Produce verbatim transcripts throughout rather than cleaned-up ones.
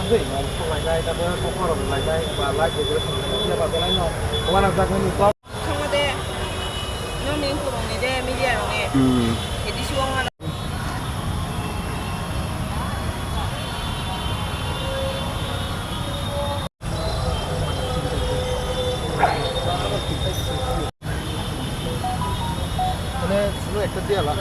Tei, nong sok lainai, tapo kokma rok lainai, ba live decoration lainai, phiya ba belai no uanajak nini kok. Thangma de, nong ni kurung ni de, media rok ni. Hmm. Edi si wngmano. Mane, sunu ekta diya la.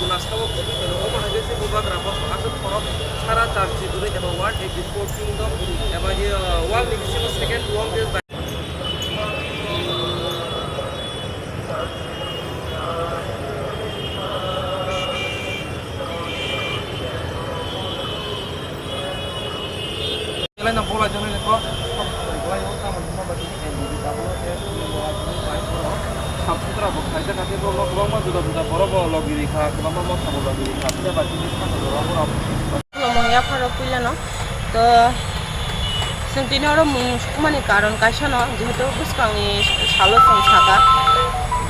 Gunasao koboi tongo, omo hai khe se bubagra bo aswk khorok sara charchi kwrwi eba World eighty-four Kingdom eba je, uh, world ni bisingo second longest. Belai no bolai jani le kok, kok bolai o tamo ni mobile ni N D B double S ni mobile ni bai ko. Sap sutra bo khaijak kha tei borok no kwbangma juda juda borok bo logi ri kha, kwbangma motha bo logi ri kha, phiya ba chini sakha borok bo rok. Khulumung yapharo puilano. To, chwng tini oro mung sukmani karon kaisa no, jehetu bwskangni salo chwng sakha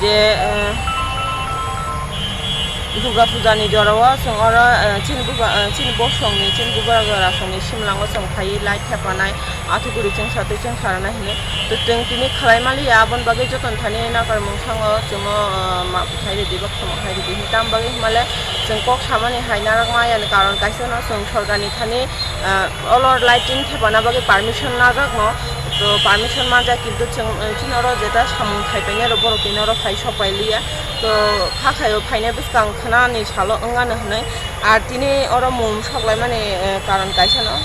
je, eh, Durga puja ni jora o chwng oro, eh, chini buba, eh, chini bosong ni, chini bubagra song ni simlang o chwng phaiwi light thepanai, athukuri chwngsa tei chwngsa rwna hinwi. To chwng tini khlai maliya, aboni bagwi jotono thani nakarmung thango chwngno, eh, ma khai rwdi ba khama khai rwdi hinwi. Tam bagwi hinmale chwng kok samani hai narak ma yani karon kaisa no chwng sorkar ni thani, eh, olo lighting thepana bagwi permission najak no. To permission manjak, kintu chwng, eh, chini oro jeta samung khai painai rok borok tini oro phai sok pai liya. To kha khaio phainai bwskang khwnani salo wngano hinwi. Ar tini oro mum soklaimani, eh, karon kaisa no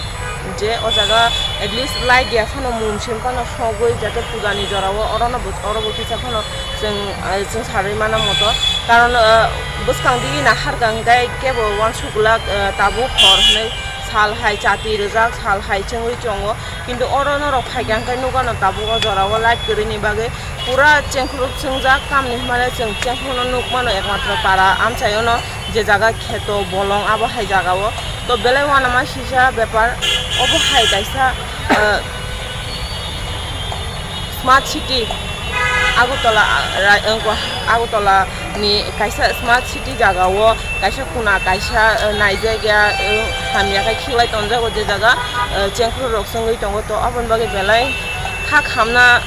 je o jaga at least light ya phano mum sim phano sogwi jate puja ni jora o oro no bo, oro bo kisa phano chwng, eh, chwng sarwi mano moto. Karon, eh, bwskang digi nahar kha hwnkhe kebo uansuk glak, eh, tabuk hor hinwi sal hai chati rwjak, sal hai chwngwi tongo. Kintu oro norok phaikha hwnkhe nukgano tabuk o jora o light kwrwini bagwi pura chengkhuruk chwngjak. Tamni hwnmale chwng chengkhurukno nukmano ekmatro para amchaiono je jaga kheto bolong abo hai jaga o. To belai uanama sisa bepar obo hai kaisa, ah, smart city Agartala, ah, rai-, ah, Agartala ni kaisa smart city jaga o kaisa kuna kaisa, eh, naijak ya, eh, hamya khe khiklai tonjago je jaga, eh, chengkhuru rok chwngwi tongo, to aboni bagwi belai kha khamna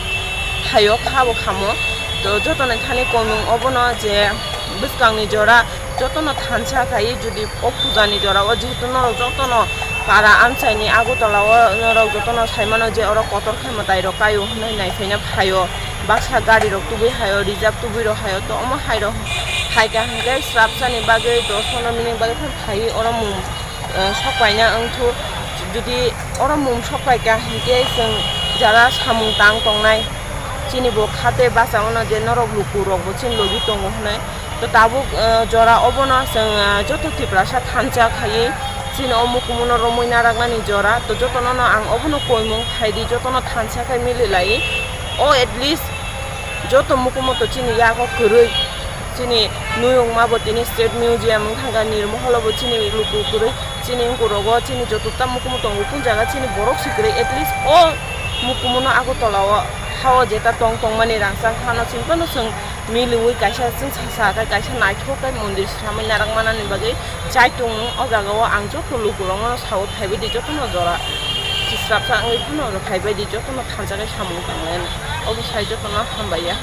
phaio, kha bo khamo. To jotono thani komung obono je bwskangni jora jotono thansa khai, jodi o pujani jora o jehetu norok jotono para amchaini Agartala o norok jotono saimano je oro kotor khe mwtai rok kaio hwnwi naiphaina phaio. Baksa gari rok tubui haio, reserve tubui rok haio, to omo hai rok hai ka hwnkhe srapsani bagwi dos pondro minute bagwi phano phaiwi oro mung, eh, sok paina wngthu. Jodi oro mung sok pai ka hwnkhe chwng jara samung tang tongnai chini bo khate bachao no je norok luku rok bo chini logi tongo hwnwi. To tabuk, eh, jora obono chwng, eh, joto Tiprasa thansa khaiwi chini o mukumuno romwi naraknani jora. To jotono no ang obono koimung phaidi, jotono thansa khai mili lai. O at least joto mukumu to chini yago kwrwi. Chini nuyungma bo tini State Museum wng thangkha, Nirmoholo bo chini luku kwrwi. Chini wngkuk rogo chini joto ta mukumu tongo, kung jaga chini borok si kwrwi. At least o mukumuno Agartala o ha o jeta tong tongmani rangchak hano chini phano chwng miliwi kaisa chwngsa sa khe kaisa naithok khe mondir swnamwi narak manani bagwi chaitung. O jaga o ang joto lukurokno sao phaibaidi jotono jora srapsa wngwi phano phaibaidi jotono thansa khe samung tanglai obo sai jotono hambai ya.